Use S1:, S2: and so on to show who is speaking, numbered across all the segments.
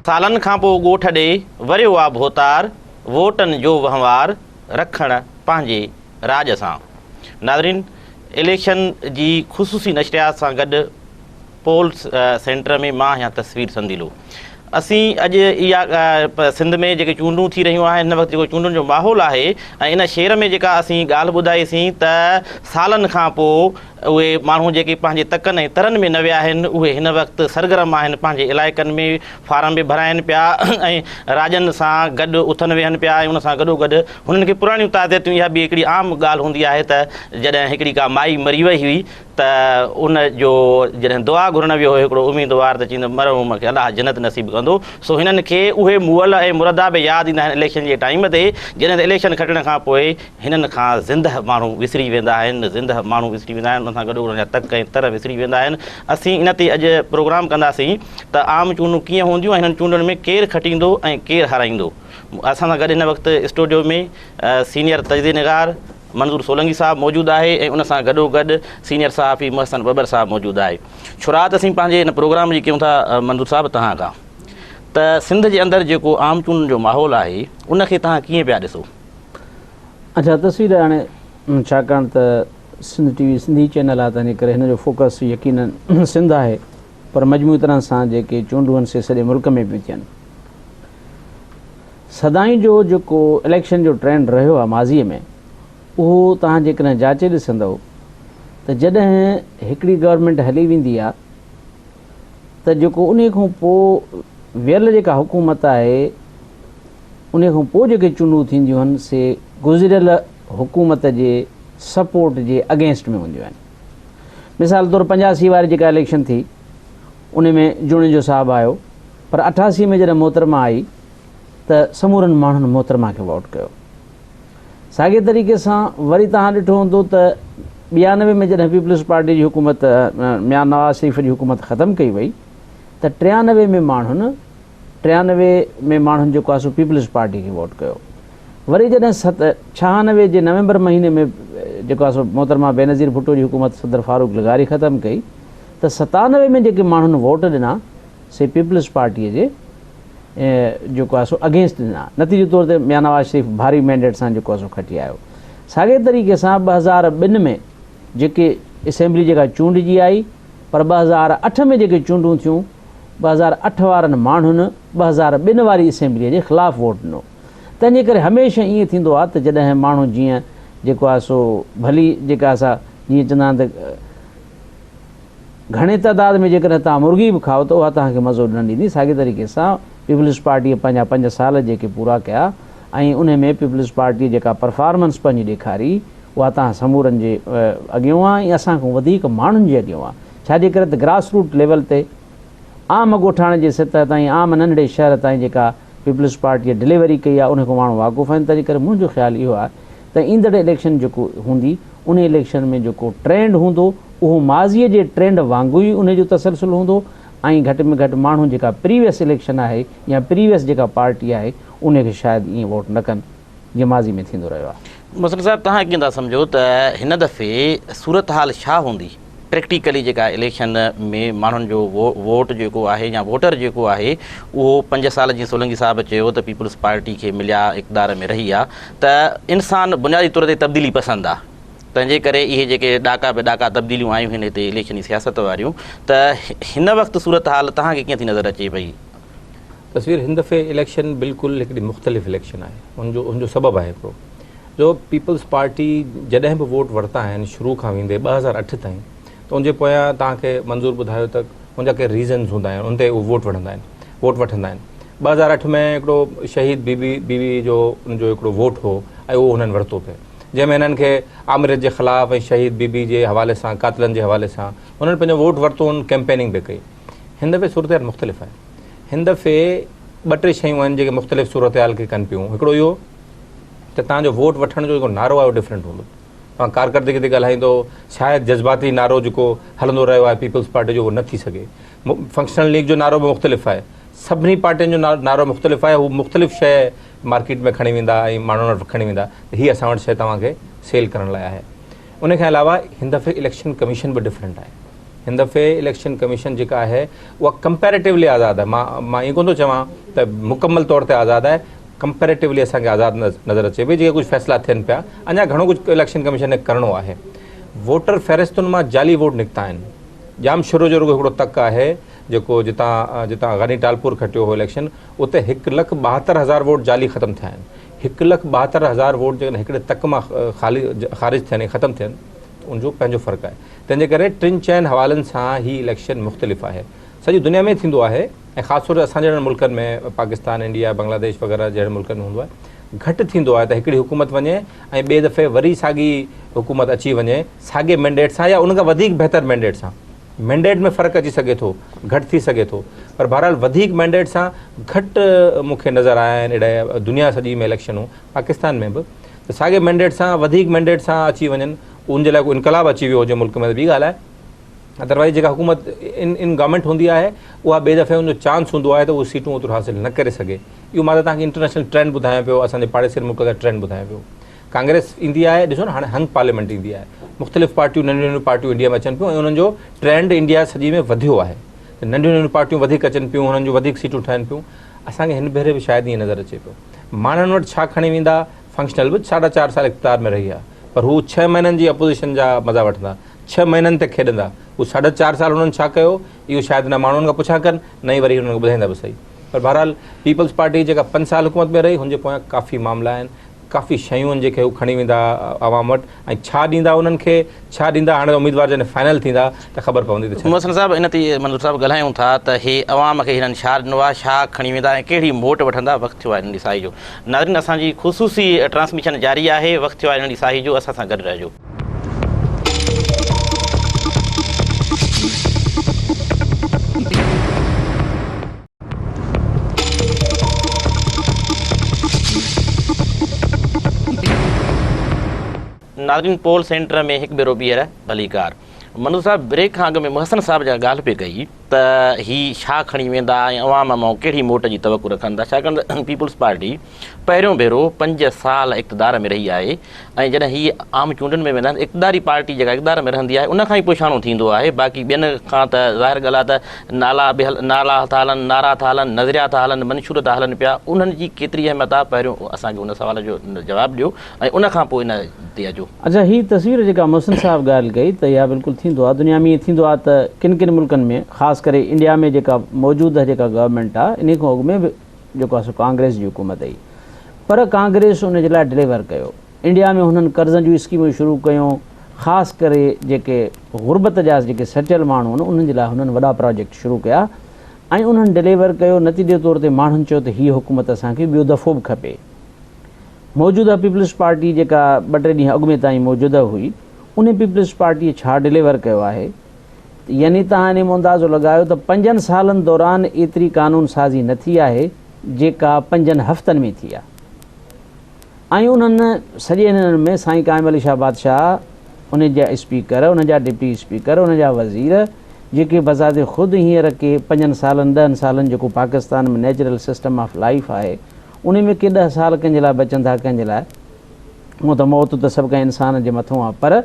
S1: سالن کان پوء ڳوٺ ڏي وريو آ ڀوتار، ووٽن جو وهنوار رکڻ پنهنجي راڄ سان. ناظرين اليڪشن جي خصوصي نشريات سان گڏ پول سينٽر ۾ مان آهيان تصوير سنديلو. اسين اڄ اها سنڌ ۾ جيڪي چونڊون ٿي رهيون آهن هن وقت جيڪو چونڊن جو ماحول آهي ۽ ان شعر ۾ جيڪا اسين ڳالهه ٻڌائي سين ته سالن کان پوء اهي ماڻهو جيڪي پنهنجي تڪن ۽ ترن ۾ نه ويا آهن اهي هن وقت سرگرم آهن پنهنجي علائقن ۾ فارم به ڀرائين پيا ۽ راڄن سان گڏ اٿن ويهن پيا ۽ ان سان گڏو گڏ هنن کي پراڻيون تعزيتون اها به هڪڙي عام ڳالهه هوندي آهي ته جڏهن هڪڙي ڪا مائي مري وئي هئي ته ان جو جڏهن دعا گهرڻ ويو هو هڪڙو اميدوار ته چيندو مرحوم کي الله جنت نصيب ڪندو سو هنن کي اهي مئل ۽ مردا به ياد ايندا آهن اليڪشن جي ٽائيم تي جڏهن ته اليڪشن کٽڻ کان پوء هنن کان زندهه ماڻهو وسري ويندا آهن زندهه ماڻهو وسري ويندا آهن ان سان گڏو انهن جا تڪ ۽ تر وسري ويندا آهن اسين ان تي اڄ پروگرام ڪنداسين ته عام چونڊون ڪيئن هونديون ۽ هنن چونڊن ۾ ڪير کٽيندو ۽ ڪير هارائيندو اسان سان گڏ هن وقت اسٽوڊيو ۾ سينيئر تجزيي نگار منظور سولنگي صاحب موجود آهي ۽ ان سان گڏو گڏ سينيئر صحافي محسن ٻٻر صاحب موجود آهي. شروعات اسين پنهنجي ان پروگرام جي ڪيون ٿا منظور صاحب توهان کان ته سنڌ جي اندر جيڪو عام چونڊن جو ماحول آهي ان کي توهان ڪيئن پيا ڏسو؟
S2: اڇا تصوير هاڻي ڇاڪاڻ ته سنڌ ٽي وي سنڌي چينل آهي تنهنجي ڪري هن جو فوڪس يقينن سنڌ آهي پر مجموعي طرح سان جيڪي چونڊون آهن سي سڄي ملڪ ۾ پيون ٿين. سدائين جو جيڪو اليڪشن جو ٽرينڊ رهيو آهي ماضيء ۾ اهو توهان جيڪڏهن جاچي ڏسندؤ ته جڏهن هڪڙي گورنمينٽ هلي ويندي آهي ته جيڪو انهي کان پوء ويل جيڪا حڪومت آهي انهي کان پوء جيڪي چونڊون ٿينديون آهن سي گذريل حڪومت جي سپورٽ جي اگينسٽ ۾ هونديون آهن. مثال طور 85 واري جيڪا اليڪشن ٿي انهي ۾ جوڻيجو صاحب آيو پر 88 ۾ جڏهن محترمه آئي ته سمورن ماڻهن محترمه کي ووٽ ڪيو. ساڳئي طريقي سان وري توهان ڏٺو هوندو ته 92 ۾ جڏهن پيپلز پارٽي جي حڪومت ميان نواز شريف جي حڪومت ختم ڪئي وئي ته 93 ۾ ماڻهن 93 ۾ ماڻهن جيڪو آهي سو پيپلز پارٽي کي ووٽ ڪيو. وري جڏهن ست 96 جي نومبر مهيني ۾ جيڪو آهي سو محترمه بينظير ڀٽو جي حڪومت صدر فاروق لغاري ختم ڪئي ته 97 ۾ جيڪي ماڻهن ووٽ ڏنا سي پيپلز پارٽيء جي جيڪو آهي سو اگينسٽ ڏنا نتيجي طور تي ميان نواز شريف ڀاري مينڊيٽ سان جيڪو آهي سو کٽي آيو. ساڳئي طريقي سان 2002 ۾ جيڪي اسيمبلي جيڪا چونڊجي آئي پر 2008 ۾ جيڪي چونڊون ٿيون 2008 وارن ماڻهن 2002 واري اسيمبليء جي خلاف ووٽ ڏنو. تنهن جي ڪري هميشه ائين ٿيندو آهي ته جڏهن ماڻهو جيئن جيڪو آهي سو ڀلي جيڪا سا جيئن چوندا آهن ته گهڻي تعداد ۾ جيڪڏهن توهان مرغي به کائو ته اها توهان کي مزو نه ڏيندي. ساڳئي طريقي سان پيپلز پارٽيء پنهنجا پنج سال جيڪي پورا ڪيا ۽ انهي ۾ پيپلز پارٽيء جيڪا پرفارمنس پنهنجي ڏيکاري اها توهان سمورن جي اڳيون آ ۽ اسان کان وڌيڪ ماڻهن جي اڳيون آ ڇا جي ڪري ته گراس روٽ ليول تي عام ڳوٺاڻي جي سطح تائين عام ننڍڙي شهر تائين جيڪا پيپلز پارٽيء ڊليوري ڪئي آهي ان کان ماڻهو واقف آهن تنهن ڪري منهنجو خيال اهو آهي ته ايندڙ اليڪشن جيڪو هوندي انهي اليڪشن ۾ جيڪو ٽرينڊ هوندو اهو ماضيء جي ٽرينڊ وانگو ئي انهي جو تسلسل هوندو ۽ گهٽ ۾ گهٽ ماڻهو جيڪا پريويس اليڪشن آهي يا پريويس جيڪا پارٽي آهي انهي کي شايد ائين ووٽ نه ڪن جيئن ماضي ۾ ٿيندو رهيو آهي.
S1: مسلم صاحب توهان ڪيئن ٿا سمجهو ته هن دفعي صورتحال ڇا هوندي؟ پريڪٽيڪلي جيڪا اليڪشن ۾ ماڻهن جو ووٽ جيڪو آهي يا ووٽر جيڪو آهي اهو پنج سال جيئن سولنگي صاحب چيو ته پيپلز پارٽي کي مليا اقتدار ۾ رهي آ ته انسان بنيادي طور تي تبديلي پسند آ تنهن جي ڪري اهي جيڪي ڏاڪا به ڏاڪا تبديليون آيون هن هتي اليڪشني سياست واريون ته هن وقت صورتحال توهان کي ڪيئن ٿي نظر اچي پئي؟
S3: تصوير هن دفعي اليڪشن بلڪل هڪڙي مختلف اليڪشن آهي ان جو ان جو سبب آهي هڪڙو جو پيپلز پارٽي جڏهن به ووٽ ورتا آهن شروع کان ويندي 2008 تائين ته ان جي پويان توهان کي منظور ٻڌايو ته ان جا ڪي ريزنز هوندا آهن ان تي اهو ووٽ وٺندا آهن ووٽ وٺندا آهن 2008 ۾ هڪڙو شهيد بي بي بي بي جو ان جو هڪڙو ووٽ هو ۽ اهو هنن ورتو پئي جنهن ۾ هنن کي آمريت جي خلاف ۽ شهيد بي بي جي حوالي سان قاتلن جي حوالي سان هنن پنهنجو ووٽ ورتو هن ڪيمپيننگ به ڪئي هن دفعي صورتحال مختلف آهي. هن دفعي ٻه ٽي شيون آهن جيڪي مختلف صورتحال کي ڪن پيون. هڪڙو اهو ته توهان جو ووٽ وٺڻ جو جيڪو نعرو آهي اهو ڊفرنٽ هوندو. توهان ڪارڪردگي تي ڳالهائيندو، شايد جذباتي نعرو جيڪو هلندو رهيو آهي پيپلز پارٽي جو اهو نه ٿي سگهي. فنڪشنل ليگ جو نعرو به مختلف آهي. سڀني پارٽين جو نعرو مختلف آهي. هو مختلف شيء مارڪيٽ ۾ کڻي ويندا ۽ ماڻهن وٽ کڻي ويندا ته هي اسان وٽ شيء توهان کي سيل ڪرڻ لاء آهي. ان کان علاوه هن دفعي اليڪشن ڪميشن به ڊفرنٽ آهي. هن دفعي اليڪشن ڪميشن جيڪا آهي اها ڪمپيريٽولي آزاد آهي. مان مان ائين ڪونه ٿو چوان ته مڪمل طور تي آزاد آهي، ڪمپيريٽولي اسان کي آزاد نظر اچي پئي. جيڪي ڪجهه فيصلا ٿين پيا، اڃا گهڻو ڪجهه اليڪشن ڪميشن کي ڪرڻو آهي. ووٽر فهرستن مان جعلي ووٽ نڪتا آهن. ڄام شورو جو رڳو هڪڙو تڪ آهي جيڪو جتان جتان غني ٽالپور کٽيو هو اليڪشن، اتي هڪ لک 72 هزار ووٽ جعلي ختم ٿيا آهن. 1,72,000 ووٽ جيڪڏهن هڪڙي تڪ مان خالي خارج ٿين ۽ ختم ٿين ته ان جو پنهنجو فرق آهي. تنهن جي ڪري ٽن چئن حوالن سان هي اليڪشن مختلف آهي. سڄي دنيا ۾ ٿيندو آهي ۽ خاص طور تي اسان جهڙن ملڪن ۾ پاڪستان، انڊيا، بنگلاديش وغيره جهڙن ملڪن ۾ هوندو آهي. گهٽ ٿيندو آهي ته هڪڙي حڪومت وڃي ۽ ٻئي دفعي وري ساڳي حڪومت اچي وڃي ساڳي مينڊيٽ سان يا ان کان وڌيڪ بهتر مينڊيٽ سان. مينڊيٽ ۾ فرق اچي سگهي ٿو، گهٽ ٿي سگهي ٿو پر بهرحال وڌيڪ مينڊيٽ سان گهٽ مون کي نظر آيا آهن اهڙا دنيا سڄي ۾ اليڪشنون پاڪستان ۾ به ته ساڳي مينڊيٽ سان وڌيڪ مينڊيٽ سان اچي وڃن ان جي لاء ڪو انقلاب اچي ويو هجي ملڪ ۾ ته ٻي ڳالهه آهي ادروائز جيڪا حڪومت ان ان گورنمينٽ هوندي آهي اها ٻئي دفعي ان جو چانس هوندو آهي ته اهي سيٽون اوترو حاصل نه ڪري سگهي. اهو مان ته توهان کي انٽرنيشنل ٽرينڊ ٻڌايان پيو، اسان جي پاڙيسري ملڪ جا ٽرينڊ ٻڌايان پيو. ڪانگريس ايندي آهي، ڏسو نه هاڻي هنگ پارليامينٽ ايندي آهي، مختلف پارٽيون ننڍيون ننڍيون پارٽيون انڊيا ۾ اچن پيون ۽ انهن جو ٽرينڊ انڊيا سڄي ۾ وڌيو آهي ته ننڍيون ننڍيون پارٽيون وڌيڪ اچن پيون، انهن جون وڌيڪ سيٽون ٺهن پيون. اسان کي هن ڀيري به شايد ائين نظر اچي پيو. ماڻهن وٽ ڇا کڻي ويندا، فنڪشنل به ساڍا چار سال اقتدار ۾ رهي آهي پر هو ڇهه مهينن جي اپوزيشن جا مزا وٺندا، ڇهه مهينن تي کيڏندا. هو ساڍا چار سال هنن ڇا ڪيو اهو شايد نه ماڻهن کان پڇا ڪن نه ئي وري هنن کي ٻڌائيندا به سهي. پر بهرحال پيپلز پارٽي جيڪا پنج سال حڪومت ۾ رهي هن جي پويان ڪافي معاملا آهن، ڪافي شيون آهن جيڪي هو کڻي ويندا عوام وٽ ۽ ڇا ڏيندا انهن کي ڇا ڏيندا هاڻي اميدوار جڏهن فائنل ٿيندا ته خبر پوندي ته ڇا.
S1: محسن صاحب ان تي منظور صاحب ڳالهايون ٿا ته هي عوام کي هنن ڇا ڏنو آهي ڇا کڻي ويندا ۽ ڪهڙي موٽ وٺندا وقت ٿيو آهي ننڍي ساهي جو. ناظرين اسان جي خصوصي ٽرانسميشن جاري آهي وقت ٿيو آهي ننڍي ساهي جو اسان سان گڏ رهجو. ناظرين پول سينٽر ۾ هڪ ڀيرو ٻيهر ڀليڪار. منظور صاحب بريڪ کان اڳ ۾ محسن صاحب جا ڳالهه پئي ڪئي ته هي ڇا کڻي ويندا ۽ عوام مان ڪهڙي موٽ جي توقع رکن ٿا ڇاڪاڻ ته پيپلز پارٽي پهريون ڀيرو پنج سال اقتدار ۾ رهي آهي ۽ جڏهن هي عام چونڊن ۾ ويندا آهن اقتداري پارٽي جيڪا اقتدار ۾ رهندي آهي ان کان ئي پڇاڻو ٿيندو آهي باقي ٻين کان ته ظاهر ڳالهه آهي ته نالا به نالا ٿا هلن نعرا ٿا هلن نظريا ٿا هلن منشور ٿا هلن پيا انهن جي ڪيتري اهميت آهي پهريون اسان کي ان سوال جو جواب ڏيو ۽ ان کان پوء ان تي اچو.
S2: اڇا هي تصوير جيڪا محسن صاحب ڳالهه ڪئي ته اها بلڪل ٿيندو آهي دنيا ۾ ائين ٿيندو آهي ته ڪن ڪن ملڪن ۾ خاص ڪري انڊيا ۾ جيڪا موجوده جيڪا گورنمينٽ آهي انهي کان اڳ ۾ به جيڪو آهي سو ڪانگريس جي حڪومت هئي پر ڪانگريس ان جي لاء ڊليور ڪيو انڊيا ۾ هنن قرضن جون اسڪيمون شروع ڪيون خاص ڪري جيڪي غربت جا جيڪي سٽيل ماڻهو آهن انهن جي لاء هنن وڏا پراجيڪٽ شروع ڪيا ۽ انهن ڊليور ڪيو نتيجي طور تي ماڻهن چيو ته هي حڪومت اسان کي ٻيو دفعو به کپي. موجوده پيپلز پارٽي جيڪا ٻه ٽي ڏينهن اڳ ۾ تائين موجوده هئي ان پيپلز پارٽيء ڇا ڊليور ڪيو آهي؟ يعني توهان انهي مان اندازو لڳايو ته پنجن سالن دوران ايتري قانون سازي نه ٿي آهي جيڪا پنجن هفتن ۾ ٿي آهي ۽ انهن سڄي انهن ۾ سائين قائم علي شاهه بادشاهه ان جا اسپيڪر ان جا ڊپٽي اسپيڪر ان جا وزير جيڪي بذات خود هينئر ڪي پنجن سالن ڏهن سالن جيڪو Pakistan ۾ natural system of life آهي انهي ۾ ڪي ڏهه سال ڪنهن جي لاء بچن ٿا ڪنهن جي لاء هونء ته موت ته سڀ ڪنهن انسان جي مٿون آهي پر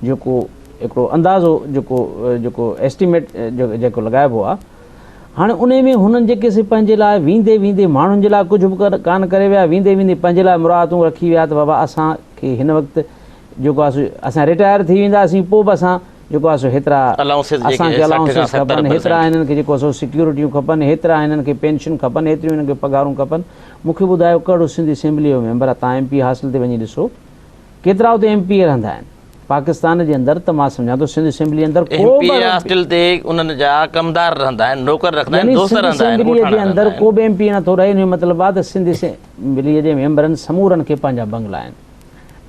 S2: جيڪو هڪڙو اندازو جيڪو جيڪو ايسٽيميٽ جيڪو لڳائبو آهي هاڻي انهي ۾ هنن جيڪي سي پنهنجي لاء ويندي ويندي ماڻهن جي لاء ڪجهه به ڪانه ڪري ويا ويندي ويندي پنهنجي لاء مراعتون رکي ويا ته بابا اسان کي هن وقت جيڪو آهي سو اسان رٽائر ٿي وينداسين پوء به اسان جيڪو آهي سو هيترا اسان کي الائونسز کپن، هيترا هنن کي جيڪو آهي سو سيڪيورٽيون کپن، هيترا هنن کي پينشن کپن، هيتريون هنن کي پگهارون کپن. مون کي ٻڌايو ڪهڙو سنڌ اسيمبليء جو ميمبر آهي، توهان ايم پي اي حاصل تي وڃي ڏسو ڪيترا اتي ايم پي اي رهندا آهن. پاڪستان جي اندر ته مان سمجهان ٿو سنڌ اسيمبليء اندر
S1: ڪو به ايم پي اي هاسٽل تي انهن جا ڪمدار رهندا آهن، نوڪر رکندا آهن، دوست رهندا آهن،
S2: سنڌ اسيمبليء جي اندر ڪو به ايم پي اي نٿو رهي، ان جو مطلب آهي ته سنڌ اسيمبليء جي ميمبرن سمورن کي پنهنجا بنگلا آهن.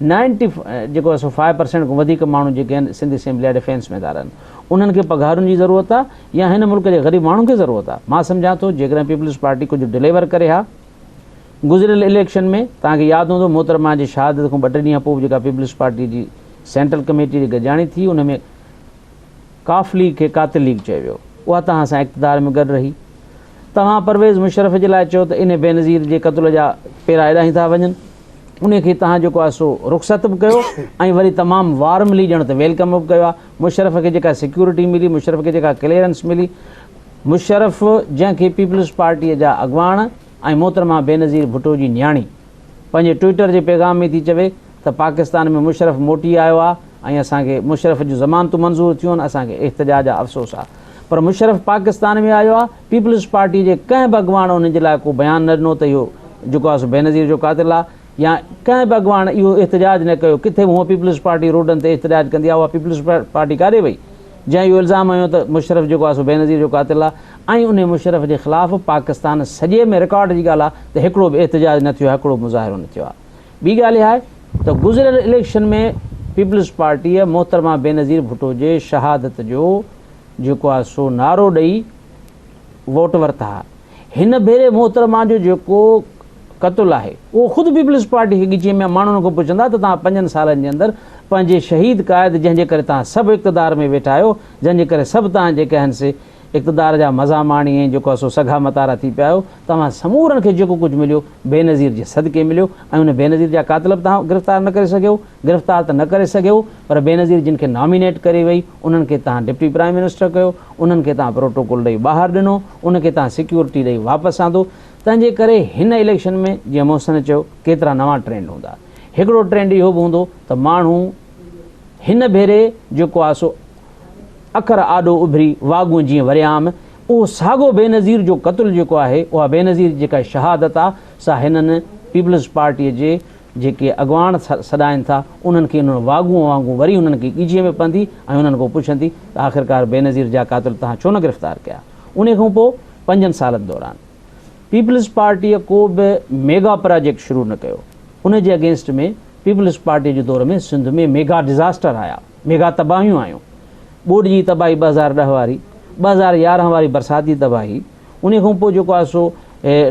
S2: نائنٽي جيڪو آهي سو فائيو پرسينٽ کان وڌيڪ ماڻهو جيڪي آهن سنڌ اسيمبلي يا ڊفينس ۾ ٿا رهن انهن کي پگهارن جي ضرورت آهي يا هن ملڪ جي غريب ماڻهن کي ضرورت آهي مان سمجهان ٿو جيڪڏهن پيپلز پارٽي ڪجهه ڊليور ڪري ها گذريل اليڪشن ۾ توهان کي ياد هوندو محترمه جي شهادت کان ٻه ٽي ڏينهن پوء جيڪا پيپلز پارٽي جي سينٽرل ڪميٽي جي گڏجاڻي ٿي ان ۾ قاف ليگ کي قاتل ليگ چيو ويو اها توهان سان اقتدار ۾ گڏ رهي توهان پرويز مشرف جي لاء چيو ته ان بينظير جي قتل جا پيرا ايڏاهين ٿا وڃن. انهي کي توهان جيڪو آهي سو رخصت به ڪيو ۽ وري تمام وارملي ڄڻ ته welcome به ڪيو آهي. مشرف کي جيڪا سيڪيورٽي ملي، مشرف کي جيڪا ڪليئرنس ملي، مشرف جنهن کي پيپلز پارٽيء جا اڳواڻ ۽ محترمه بينظير ڀٽو جي نياڻي پنهنجي ٽوئيٽر جي پيغام ۾ ٿي چوي ته پاڪستان ۾ مشرف موٽي آيو آهي ۽ اسان کي مشرف جون ضمانتون منظور ٿيون آهن، اسان کي احتجاج آهي افسوس آهي پر مشرف پاڪستان ۾ آيو آهي، پيپلز پارٽي جي ڪنهن به اڳواڻ ان جي لاء ڪو بيان نه ڏنو ته اهو جيڪو آهي سو بينظير جو قاتل آهي يا ڪنهن به اڳواڻ اهو احتجاج نه ڪيو ڪٿي به هونء پيپلز پارٽي روڊن تي احتجاج ڪندي آهي اها پيپلز پارٽي ڪاڏي وئي جنهن اهو الزام هنيو ته مشرف جيڪو آهي سو بينظير جو قاتل آهي ۽ انهي مشرف جي خلاف پاڪستان سڄي ۾ رڪارڊ جي ڳالهه آهي ته هڪڙو به احتجاج نه ٿيو آهي هڪڙو به مظاهرو نه ٿيو آهي ٻي ڳالهه اها آهي ته گذريل اليڪشن ۾ پيپلز پارٽيء محترمه بينظير ڀٽو جي شهادت جو جيڪو آهي سو نعرو ڏئي ووٽ ورتا ها. هن ڀيري محترمه جو جيڪو قتل آهي اهو خود پيپلز پارٽي کي ڳچيء ۾ ماڻهن کان پڇندا ته توهان پنجن سالن جي اندر پنهنجي شهيد قائد جنهن جي ڪري توهان سڀ اقتدار ۾ ويٺا آهيو جنهن جي ڪري سڀ توهان جيڪي آهن سي اقتدار جا مزا ماڻي ۽ جيڪو آهي سو سگها متارا ٿي پيا آهيو توهان سمورن کي جيڪو ڪجهه مليو بينظير جي صدقي مليو ۽ ان بينظير جا قاتل به توهان گرفتار نه ڪري سگهيو گرفتار ته نه ڪري سگهيو پر بينظير جن کي نامينيٽ ڪري وئي انهن کي توهان ڊپٽي پرائم منسٽر ڪيو، انهن کي توهان پروٽوڪول ڏئي ٻاهر ڏنو، ان کي توهان سيڪيورٽي ڏئي واپس آندو، تنهن جي ڪري هن اليڪشن ۾ جيئن محسن چيو ڪيترا نوان ٽرينڊ هوندا. هڪڙو ٽرينڊ اهو به هوندو ته ماڻهو هن ڀيري جيڪو آهي سو اکر آڏو اڀري واڳون جيئن وريام اهو ساڳو بينظير جو قتل جيڪو آهي اها بينظير جي جيڪا شهادت آهي سا هنن پيپلز پارٽيء جي جيڪي اڳواڻ سڏائين ٿا، انهن کي انهن واڳونء وانگون وري انهن کي ڳچيء ۾ پوندي ۽ انهن کان پڇندي ته آخرڪار بينظير جا قاتل توهان ڇو نه گرفتار ڪيا؟ انهيء کان پوء پنجن سالن دوران پيپلز پارٽيء ڪو به ميگا پراجيڪٽ شروع نه ڪيو. ان جي اگينسٽ ۾ پيپلز پارٽيء جي دور ۾ سنڌ ۾ ميگا ڊزاسٽر آيا، ميگا تباهيون آيون. ٻوڏ جي تباهي 2010 واري، 2011 واري برساتي تباهي، انهيء کان پوء جيڪو آهي سو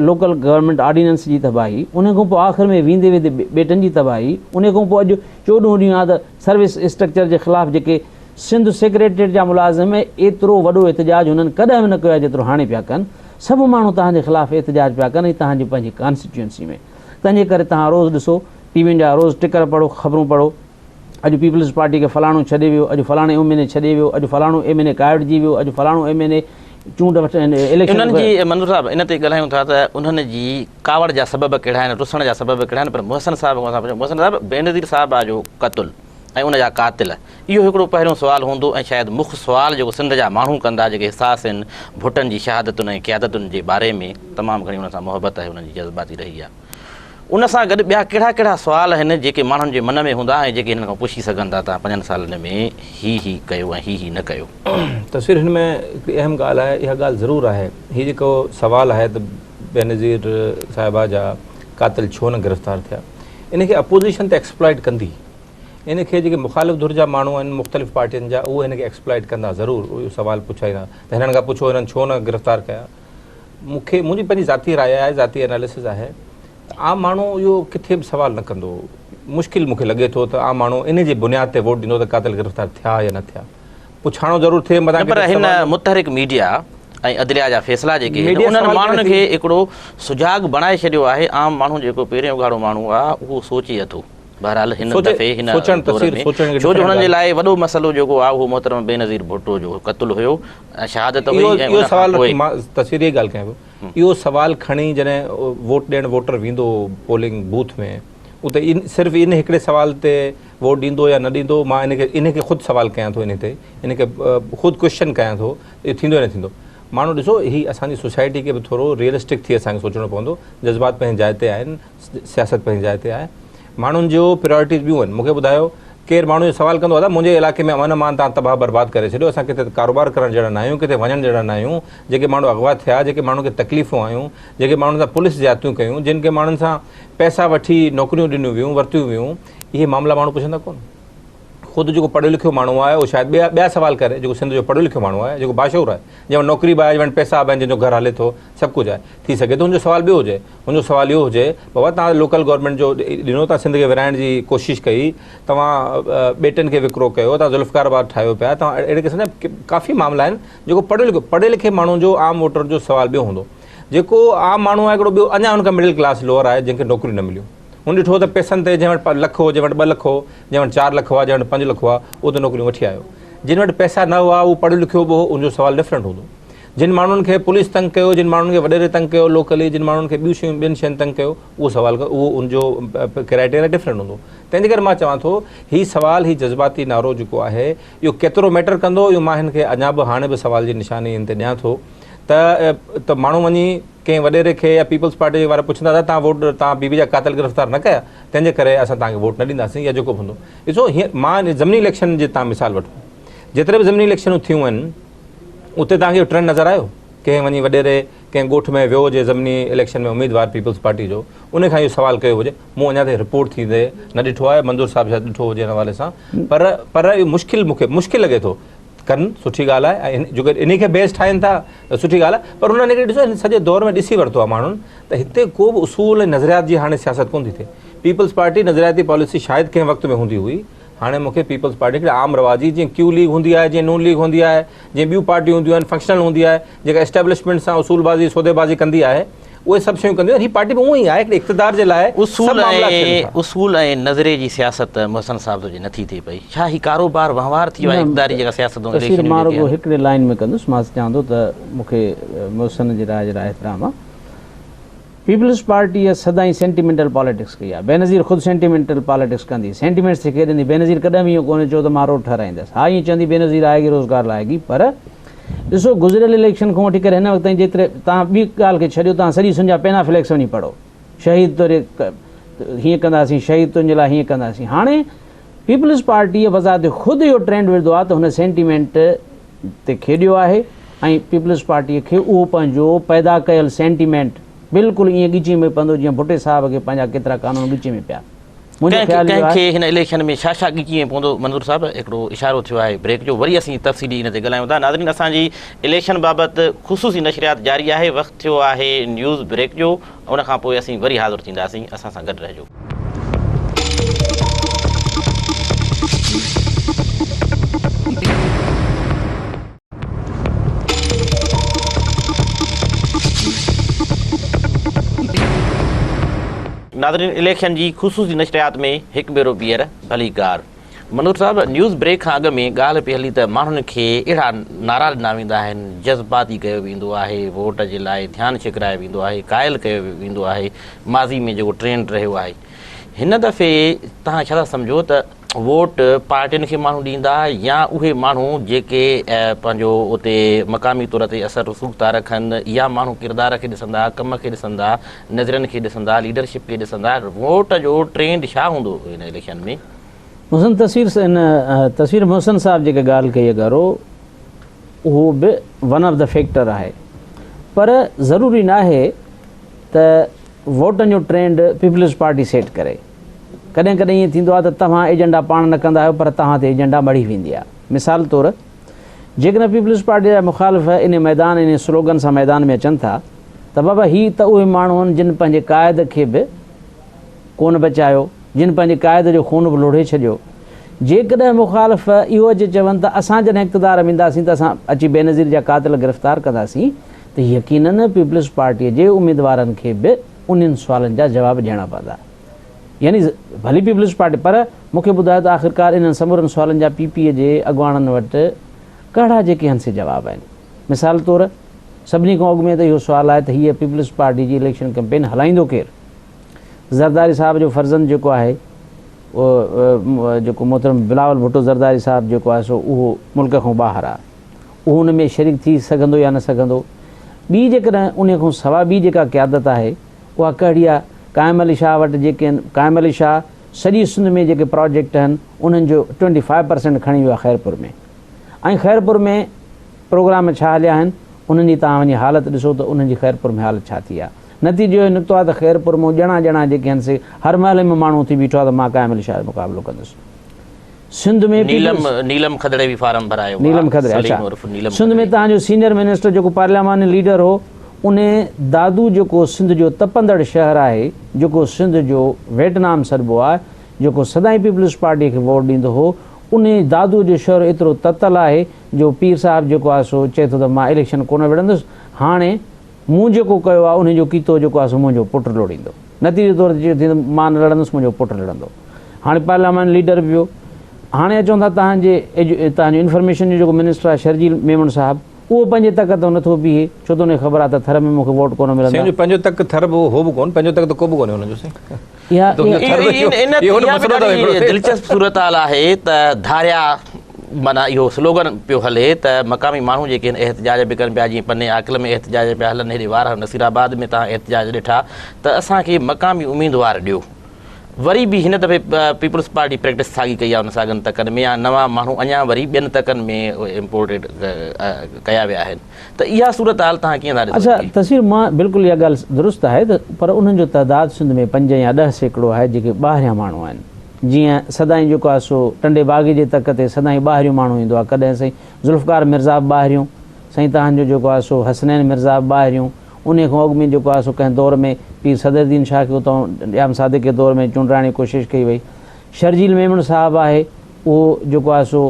S2: لوڪل گورنمينٽ آرڊيننس جي تباهي، انهيء کان پوء آخر ۾ ويندي ويندي ٻيٽن جي تباهي، انهيء کان پوء اڄ چوڏهون ڏينهن آهي ته سروس اسٽرڪچر جي خلاف جيڪي سنڌ سيڪريٽريٽ جا ملازم ايترو وڏو احتجاج هنن ڪڏهن به نه ڪيو آهي جيترو هاڻي پيا ڪن، سڀ ماڻهو توهان جي خلاف احتجاج پيا ڪن ۽ توهان جي پنهنجي ڪانسٽيٽيوئنسي ۾، تنهن جي ڪري توهان روز ڏسو ٽي وين جا روز ٽڪر پڙهو خبرون پڙهو. اڄ پيپلز پارٽي کي فلاڻو ڇڏي ويو، اڄ فلاڻي ايم اين اي ڇڏي ويو، اڄ فلاڻو ايم اين اي ڪاوڙجي ويو، اڄ فلاڻو ايم اين اي چونڊ وٺ اليڪشن.
S1: انهن جي منظور صاحب ان تي ڳالهايون ٿا ته انهن جي ڪاوڙ جا سبب ڪهڙا آهن، رسڻ جا سبب ڪهڙا آهن پر محسن صاحب کان اسان پڇون محسن صاحب بينظير صاحبه جو قتل ۽ ان جا قاتل اهو هڪڙو پهريون سوال هوندو ۽ شايد مک سوال جيڪو سنڌ جا ماڻهو ڪندا جيڪي حساس آهن ڀٽن جي شهادتن ۽ قيادتن جي باري ۾ تمام گهڻي انهن سان محبت آهي انهن جي جذباتي رهي آهي. ان سان گڏ ٻيا ڪهڙا ڪهڙا سوال آهن جيڪي ماڻهن جي من ۾ هوندا ۽ جيڪي هنن کان پڇي سگهن ٿا ته پنجن سالن ۾ هي هي ڪيو ۽ هي هي نه ڪيو.
S3: تصوير هن ۾ هڪڙي اهم ڳالهه آهي اها ڳالهه ضرور آهي هي جيڪو سوال آهي ته بينظير صاحبه جا قاتل ڇو نه گرفتار ٿيا ان کي اپوزيشن ته ايڪسپلائٽ ڪندي ان کي جيڪي مخالف ڌر جا ماڻهو آهن مختلف پارٽين جا اهي هن کي ايڪسپلائٽ ڪندا ضرور اهو سوال پڇائيندا ته هنن کان پڇو هنن ڇو نه گرفتار ڪيا مون کي منهنجي پنهنجي ذاتي راء آهي ذاتي اناليسز آهي ته عام ماڻهو اهو ڪٿي به سوال نه ڪندو مشڪل مون کي لڳي ٿو ته عام ماڻهو ان جي بنياد تي ووٽ ڏيندو ته قاتل گرفتار ٿيا يا نه ٿيا پڇاڻو ضرور ٿئي متان
S1: پر هن متحرڪ ميڊيا ۽ عدليا جا فيصلا جيڪي آهن انهن ماڻهن کي هڪڙو سجاڳ بڻائي ڇڏيو آهي عام ماڻهو جيڪو پيرين اگهاڙو ماڻهو آهي اهو سوچي اٿو بهرحال هن دفعي هن دور ۾ ڇو جو هنن جي لاء وڏو مسئلو جيڪو آهي اهو محترم بينظير ڀٽو جو قتل هيو ۽ شهادت هئي ۽
S3: اهو سوال مان تصوير جي ڳالهه ڪيان پيو اهو سوال کڻي جڏهن ووٽ ڏيڻ ووٽر ويندو پولنگ بوٿ ۾ اتي ان صرف ان هڪڙي سوال تي ووٽ ڏيندو يا نه ڏيندو مان ان کي ان کي خود سوال ڪيان ٿو ان تي ان کي خود ڪويشچن ڪيان ٿو اهو ٿيندو يا نه ٿيندو ماڻهو ڏسو هي اسان جي سوسائٽي کي به ٿورو ريئلسٽڪ ٿي اسان کي سوچڻو پوندو جذبات پنهنجي جاء تي آهن سياست پنهنجي جاء تي آهي ماڻهن جو پريارٽيز ٻيون آهن مونکي ٻڌايو ڪير ماڻهو اهو سوال ڪندو ادا منهنجي علائقي ۾ امن امان تان تباهه برباد ڪري ڇڏيو اسان ڪٿي ڪاروبار ڪرڻ جهڙا نه آهيون ڪٿي وڃڻ جهڙا نه آهيون جيڪي ماڻهو اغوا ٿيا جيڪي ماڻهن کي تڪليفون آيون جيڪي ماڻهن سان پوليس زيادتيون ڪيون جن کي ماڻهن سان پئسا وٺي نوڪريون ڏنيون ويون ورتيون ويون اهي معاملا ماڻهو پڇندا ڪون خود جيڪو پڙهيو لکيو ماڻهو آهي اهو شايد ٻيا ٻيا سوال ڪري جيڪو سنڌ جو پڙهيو لکيو ماڻهو آهي جيڪو باشعور آهي جنهن وٽ نوڪري به آهي جنهن وٽ پئسا به آهن جنهن جو گهر هلي ٿو سڀ ڪجهه آهي ٿي سگهي ٿو هن جو سوال ٻيو هجي هن جو سوال اهو هجي بابا توهان لوڪل گورنمينٽ جو ڏنو توهان سنڌ کي ورهائڻ جي ڪوشش ڪئي توهان ٻيٽن کي وڪرو ڪيو توهان ذوالفقار آباد ٺاهيو پيا توهان اهڙي قسم جا ڪافي معاملا آهن جيڪو پڙهيو لکيو پڙهيي لکيي ماڻهو جو عام ووٽر جو سوال ٻيو هوندو جيڪو عام ماڻهو آهي هڪڙو ٻيو اڃا هن کان مڊل ڪلاس لوئر آهي جنهن کي نوڪريون نه مليون هن ڏٺو ته پئسن تي جنهن وٽ لک هو، جنهن وٽ 2 لک هو، جنهن وٽ 4 لک هئا، جنهن وٽ 5 لک هئا، اهو ته نوڪريون وٺي آيو. جن وٽ پئسا نه هئا، اهو پڙهيو لکيو به هو، ان جو سوال ڊفرنٽ هوندو. جن ماڻهن کي پوليس تنگ ڪيو، جن ماڻهن کي وڏيري تنگ ڪيو لوڪلي، جن ماڻهن کي ٻيون شيون ٻين شين تنگ ڪيو، اهو سوال اهو ان جو ڪرائيٽيريا ڊفرنٽ هوندو. تنهن جي ڪري مان چوان ٿو هي سوال هي جذباتي نعرو جيڪو آهي اهو ڪيترو ميٽر ڪندو اهو مان هن کي اڃا به هاڻي به سوال جي نشاني هن تي ڏيان ٿو ته ته ماڻهو وڃي ڪنهن وڏيري کي يا پيپلز پارٽي وارا پڇندا ته توهان ووٽ توهان بي بي جا قاتل گرفتار نه ڪيا تنهن جي ڪري اسان توهان کي ووٽ نه ڏينداسين يا جيڪو به هوندو. ڏسو هينئر مان ضمني اليڪشن جي توهان مثال وٺو جيتري به ضمني اليڪشنون ٿيون آهن اتي توهان کي اهو ٽرينڊ نظر آيو ڪنهن وڃي وڏيري ڪنهن ڳوٺ ۾ ويو هجي ضمني اليڪشن ۾ اميدوار پيپلز پارٽي جو ان کان اهو سوال ڪيو هجي مون اڃا تائين رپورٽ ٿيندي نه ڏٺو آهي منظور صاحب شايد ڏٺو هجي ان حوالي سان پر پر اهو مشڪل مون کي مشڪل لڳي ٿو ڪن سٺي ڳالهه آهي ۽ جيڪو انهي کي بيس ٺاهين ٿا ته سٺي ڳالهه آهي پر انهن هڪڙي ڏسو هن سڄي دور ۾ ڏسي ورتو آهي ماڻهن ته هتي ڪو به اصول ۽ نظريات جي هاڻي سياست ڪونه ٿي ٿئي پيپلز پارٽي نظرياتي پاليسي شايد ڪنهن وقت ۾ هوندي هئي هاڻي مون کي پيپلز پارٽي هڪڙي عام رواجي جيئن ڪيو ليگ هوندي آهي جيئن نون ليگ هوندي آهي جيئن ٻيون پارٽيون هونديون آهن فنڪشنل هوندي آهي جيڪا اسٽيبلشمينٽ سان اصول بازي سودي بازي ڪندي آهي اهي سڀ شيون ڪنديون آهن هي پارٽي به اونئن ئي آهي هڪڙي اقتدار جي لاء سڀ
S1: اصول
S3: معاملا ٿين
S1: ۽
S3: ٿا.
S1: اصول ۽ نظريي جي سياست محسن صاحب تو جي نٿي ٿئي پئي ڇا هي ڪاروبار وهنوار ٿي ويو آهي
S2: نه
S1: اقتداري جيڪا سياستون
S2: تصوير
S1: اليڪشنون
S2: مان
S1: جيڪي
S2: رڳو
S1: آهن.
S2: هڪڙي لائين ۾ ڪندس مان چوان ٿو ته مون کي محسن جي راء جي لاء احترام آهي پيپلز پارٽيء سدائين سينٽيمينٽل پاليٽڪس ڪئي آهي بينظير خود سينٽيمينٽل پاليٽڪس ڪندي سينٽيمينٽس تي کيڏندي بينظير ڪڏهن به اهو ڪونه چيو ته مان روڊ ٺهرائيندس ها ائين چوندي بينظير آئيگي روزگار لائيگي پر ڏسو گذريل اليڪشن کان وٺي ڪري هن وقت تائين جيتري توهان ٻي ڳالهه کي ڇڏيو توهان سڄي سنڌ جا پينا فليڪس وڃي پڙهو شهيد توري هيئن ڪنداسين شهيد تنهنجي لاء هيئن ڪنداسين هاڻي پيپلز پارٽيء بذات خود اهو ٽرينڊ وڌو آهي ته هن سينٽيمينٽ تي کيڏيو آهي ۽ پيپلز پارٽيء کي اهو پنهنجو پيدا ڪيل سينٽيمينٽ بلڪل ائين ڳچيء ۾ پوندو جيئن ڀٽي صاحب کي پنهنجا ڪيترا قانون ڳچيء ۾ پيا. منهنجو
S1: ڪنهن
S2: خيال اهو
S1: ڪنهن
S2: آهي.
S1: کي هن اليڪشن ۾ ڇا ڇا ڳچي ۾ پوندو منظور صاحب هڪڙو اشارو ٿيو آهي بريڪ جو وري اسين تفصيلي ان تي ڳالهايون ٿا ناظرين اسان جي اليڪشن بابت خصوصي نشريات جاري آهي وقت ٿيو آهي نيوز بريڪ جو ان کان پوء اسين وري حاضر ٿينداسين اسان سان گڏ رهجو. ناظرين اليڪشن جي خصوصي نشريات ۾ هڪ ڀيرو ٻيهر ڀليڪار منور صاحب نيوز بريڪ کان اڳ ۾ ڳالهه پئي هلي ته ماڻهن کي اهڙا نعرا ڏنا ويندا آهن جذباتي ڪيو ويندو آهي ووٽ جي لاء ڌيان ڇڪرايو ويندو آهي قائل ڪيو ويندو آهي ماضي ۾ جيڪو ٽرينڊ رهيو آهي هن دفعي توهان ڇا ٿا سمجهو ته ووٽ پارٽين کي ماڻهو ڏيندا يا اهي ماڻهو جيڪي پنهنجو اتي مقامي طور تي اثر رسوخ ٿا رکن يا ماڻهو ڪردار کي ڏسندا، ڪم کي ڏسندا، نظرين کي ڏسندا، ليڊرشپ کي ڏسندا، ووٽ جو ٽرينڊ ڇا هوندو هن اليڪشن ۾؟
S2: محسن تصوير ان تصوير محسن صاحب جيڪا ڳالهه ڪئي اگهرو اهو به ون آف the factor آهي پر ضروري ناهي ته ووٽن جو ٽرينڊ پيپلز پارٽي سيٽ ڪري. ڪڏهن ڪڏهن ائين ٿيندو آهي ته توهان ايجنڊا پاڻ نه ڪندا آهيو پر توهان تي ايجنڊا مڙهي ويندي آهي. مثال طور جيڪڏهن پيپلز پارٽي جا مخالف انهي ميدان انهي سلوگن سان ميدان ۾ اچن ٿا ته بابا هي ته اهي ماڻهو آهن جن پنهنجي قائد کي به ڪونه بچايو، جن پنهنجي قائد جو خون به لوڙهي ڇڏيو. جيڪڏهن مخالف اهو اچي چون ته اسان جڏهن اقتدار ۾ اينداسين ته اسان اچي بينظير جا قاتل گرفتار ڪنداسين ته يقينن پيپلز پارٽي جي اميدوارن کي به انهن سوالن جا جواب ڏيڻا پوندا. يعني ڀلي پيپلز پارٽي پر مون کي ٻڌايو ته آخرڪار انهن سمورن سوالن جا پي پي جي اڳواڻن وٽ ڪهڙا جيڪي هن سي جواب آهن. مثال طور سڀني کان اڳ ۾ ته اهو سوال آهي ته هيء پيپلز پارٽي جي اليڪشن ڪمپين هلائيندو ڪير؟ زرداري صاحب جو فرزند جيڪو آهي اهو جيڪو محترم بلاول ڀٽو زرداري صاحب جيڪو آهي سو اهو ملڪ کان ٻاهر آهي. اهو ان ۾ شريڪ ٿي سگهندو يا نه سگهندو؟ ٻي جيڪڏهن انهي کان سوا ٻي جيڪا قيادت آهي اها ڪهڙي آهي؟ قائم علي شاهه وٽ جيڪي آهن، قائم علي شاهه سڄي سنڌ ۾ جيڪي پراجيڪٽ آهن انهن جو ٽوئنٽي فائيو پرسينٽ کڻي ويو آهي خيرپور ۾ ۽ خيرپور ۾ پروگرام ڇا هليا آهن انهن جي توهان وڃي حالت ڏسو ته انهن جي خيرپور ۾ حالت ڇا ٿي آهي. نتيجو اهو نڪتو آهي ته خيرپور مان ڄڻا ڄڻا جيڪي آهن سي هر محلي ۾ ماڻهو اٿي بيٺو آهي ته مان قائم علي شاهه جو مقابلو ڪندس. سنڌ ۾
S1: نيلم نيلم کدڙي به فارم ڀرايو
S2: نيلم کدڙي اڇا سنڌ ۾ تهان جو سينيئر منسٽر جيڪو پارلياماني ليڊر هو ان دادو جيڪو سنڌ جو تپندڙ شهر آهي جيڪو سنڌ جو ويٽنام سڏبو آهي جيڪو سدائين پيپلز پارٽي کي ووٽ ڏيندو هو ان دادو جو شهر ايترو تتل آهي جو پير صاحب جيڪو آهي سو چئي ٿو ته مان اليڪشن ڪونه وڙهندس هاڻي مون جيڪو ڪيو آهي ان جو ڪيتو جيڪو آهي سو منهنجو پٽ لوڙيندو. نتيجي طور تي چيو ٿي ته مان نه لڙندس منهنجو پٽ لڙندو. هاڻي پارلياماني ليڊر به ويو. هاڻي اچون ٿا توهان جي توهان جو انفارميشن جو جيڪو منسٽر آهي شرجيل ميمڻ صاحب اهو پنهنجي تڪ تان نٿو بيهي ڇو ته ان کي خبر آهي ته ٿر ۾ مون کي ووٽ ڪونه ملندا.
S3: سائين جو پنهنجو تڪ ٿر به هو به ڪونه پنهنجو تڪ ته ڪو به ڪونهي هن جو سائين.
S2: اها
S1: اها به ڏاڍي دلچسپ صورتحال آهي ته ڌاريا معنيٰ اهو سلوگن پيو هلي ته مقامي ماڻهو جيڪي آهن احتجاج به ڪن پيا جيئن پني عاقل ۾ احتجاج پيا هلن هيڏي وارهه نصير آباد ۾ توهان احتجاج ڏٺا ته اسان کي مقامي اميدوار ڏيو وري به هن دفعي پيپلز پارٽي پريڪٽس ساڳي ڪئي آهي ان ساڳن تڪن ۾ يا نوان ماڻهو اڃا وري ٻين تڪن ۾ امپورٽيڊ ڪيا ويا آهن ته اها صورتحال توهان ڪيئن ٿا ڏسو؟
S2: اڇا تصوير مان بلڪل اها ڳالهه درست آهي ته پر انهن جو تعداد سنڌ ۾ 5 يا 10% آهي جيڪي ٻاهريان ماڻهو آهن جيئن سدائين جيڪو آهي سو ٽنڊي باگي جي تڪ تي سدائين ٻاهريون ماڻهو ايندو آهي ڪڏهن سائين ذوالفقار مرزا به ٻاهريون سائين توهان جو جيڪو آهي سو حسنين مرزا به ٻاهريون انهي کان اڳ ۾ جيڪو آهي سو ڪنهن دور ۾ پير صدر الدين شاهه کي اتان ڄام صادق جي دور ۾ چونڊرائڻ جي ڪوشش ڪئي وئي. شرجيل ميمڻ صاحب آهي اهو جيڪو آهي سو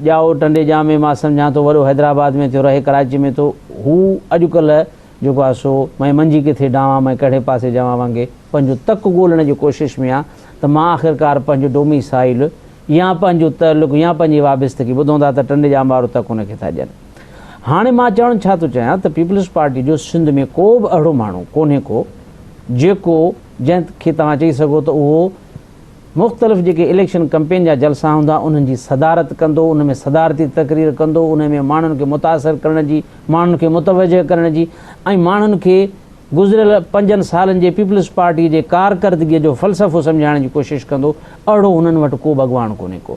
S2: ڄائو ٽنڊي ڄام ۾ مان سمجهان ٿو وڏو حيدرآباد ۾ ٿيو رهي ڪراچي ۾ ٿو هو اڄڪلهه جيڪو آهي سو مئي منجهي ڪٿي ڊانوان مئي ڪهڙي پاسي جوان وانگي پنهنجو تڪ ڳولڻ جي ڪوشش ۾ آ ته مان آخرڪار پنهنجو ڊوميسائيل يا پنهنجو تعلق يا پنهنجي وابستگي ٻڌون ٿا ته ٽنڊي ڄام وارو تڪ ان کي ٿا ڏين. هاڻي مان چوڻ ڇا ٿو چاهيان ته پيپلز پارٽي جو سنڌ ۾ ڪو به اهڙو ماڻهو ڪونهي ڪو جيڪو جنهن کي توهان چئي سگهو ته اهو مختلف جيڪي اليڪشن ڪمپين جا جلسا هوندا انهن جي صدارت ڪندو ان ۾ صدارتي تقرير ڪندو ان ۾ ماڻهن کي متاثر ڪرڻ جي ماڻهن کي متوجه ڪرڻ جي ۽ ماڻهن کي گذريل پنجن سالن جي پيپلز پارٽي جي ڪارڪردگيء جو فلسفو سمجهائڻ جي ڪوشش ڪندو، اهڙو هنن وٽ ڪو به اڳواڻ ڪونهي ڪو.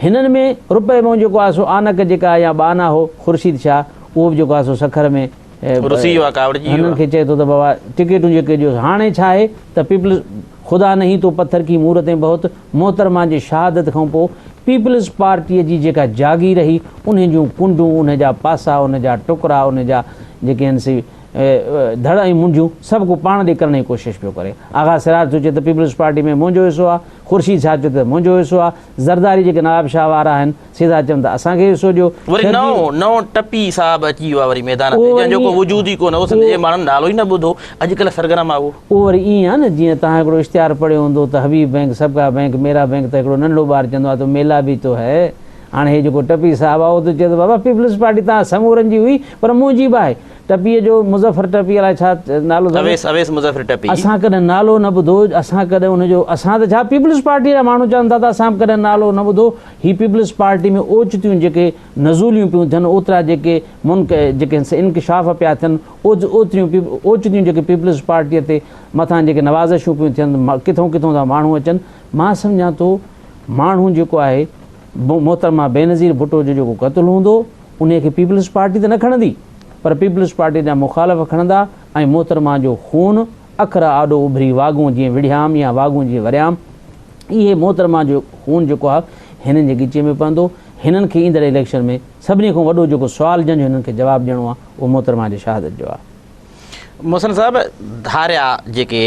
S2: هنن ۾ رپئي مئون جيڪو آهي سو آنڪ جيڪا يا ٻانها هو خورشيد شاهه اهو به جيڪو آهي سو سکر ۾
S1: رسي ويو آهي ڪاوڙجي ويو
S2: هنن
S1: آهي.
S2: کي چئي ٿو ته بابا ٽڪيٽون جيڪي ڏيوس هاڻي ڇا آهي ته پيپلز خدا نهين تو پٿر ڪي مورتين بهت محترمه جي شهادت کان پوء پيپلز پارٽيء جي جيڪا جاگير هئي انهي جون ڪنڊون انهي جا پاسا انهي جا ٽڪرا انهي جا جيڪي آهن سي ڌڙ ۽ منڍيون سڀ ڪو پاڻ ڏي ڪرڻ جي ڪوشش پيو ڪري. آغا سراج ٿو چئي ته پيپلز پارٽي ۾ منهنجو حصو آ، خورشيد شاهه چئي ته منهنجو حصو آ، زرداري جيڪي نواب شاهه وارا آهن سي ٿا چون ته اسان کي حصو ڏيو.
S1: وري نئون نئون ٽپي صاحب اچي ويو آ وري ميدان تي جنهن جو ڪو وجود ئي ڪونه هو سنڌ جي ماڻهن نالو ئي نه ٻڌو اڄڪلهه سرگرم آ اهو.
S2: اهو وري ائين آ نه جيئن توهان هڪڙو اشتهار پڙهيو هوندو ته حبيب بئنڪ سبڪا بئنڪ ميرا بئنڪ ته هڪڙو ننڍڙو ٻار چوندو آ ته ميلا ڀي تو هي. هاڻي هي جيڪو ٽپي صاحب آ اهو ٿو چئي ته بابا پيپلز پارٽي توهان سمورن جي هئي پر منهنجي به آهي. ٽپيء جو مظفر ٽپي الائي ڇا نالو اٿس.
S1: اويس اويس مظفر ٽپي.
S2: اسان ڪڏهن نالو نه ٻڌو اسان ڪڏهن ان جو اسان ته ڇا پيپلز پارٽيء جا ماڻهو چون ٿا ته اسان به ڪڏهن نالو نه ٻڌو. هي پيپلز پارٽي ۾ اوچتيون جيڪي نزوليون پيون ٿين اوترا جيڪي منڪ جيڪي انڪشاف پيا ٿين اوتريون اوچتيون جيڪي پيپلز پارٽيء تي مٿان جيڪي نوازشون پيون ٿين ڪٿون ڪٿون ٿا ماڻهو اچن مان سمجهان ٿو ماڻهو جيڪو آهي محترمه بينظير ڀٽو جو جيڪو قتل هوندو انهيء کي پيپلز پارٽي ته نه کڻندي پر پيپلز پارٽي جا مخالف کڻندا ۽ محترمه جو خون اکر آڏو اڀري واڳون جيئن وڙهيام يا واڳون جيئن وريام اهي محترمه جو خون جيڪو آهي هنن جي ڳچيء ۾ پوندو هنن کي ايندڙ اليڪشن ۾ سڀني کان وڏو جيڪو سوال جنهن جو هنن کي جواب ڏيڻو آهي اهو محترمه جي شهادت جو آهي.
S1: محسن صاحب ڌاريا جيڪي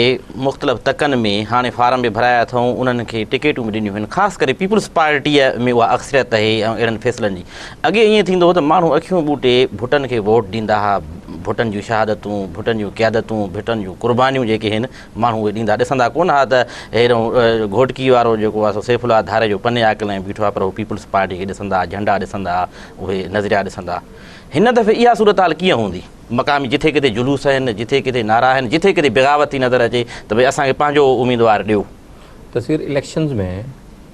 S1: مختلف تڪن ۾ هاڻي فارم به ڀرايا اٿئون انهن کي ٽڪيٽون به ڏنيون آهن خاص ڪري پيپلز پارٽيء ۾ اها اڪثريت آهي ۽ اهڙن فيصلن جي اڳي ائين ٿيندو هو ته ماڻهو اکيون ٻوٽي ڀٽن کي ووٽ ڏيندا ها ڀٽن جون شهادتون ڀٽن جون قيادتون ڀٽن جون قربانيون جيڪي آهن ماڻهو اهي ڏيندا ڏسندا ڪونه ها ته هيڏو گهوٽڪي وارو جيڪو آهي سو سيف الله ڌاريجو پني عاقل ۾ بيٺو آهي پر هو پيپلز پارٽي کي ڏسندا جهنڊا ڏسندا اهي نظريا ڏسندا هن دفعي اها صورتحال ڪيئن هوندي؟ مقامي جٿي ڪٿي جلوس آهن، جٿي ڪٿي نعرا آهن، جٿي ڪٿي بغاوت ٿي نظر اچي ته ڀئي اسان کي پنهنجو اميدوار ڏيو.
S3: تصوير اليڪشنز ۾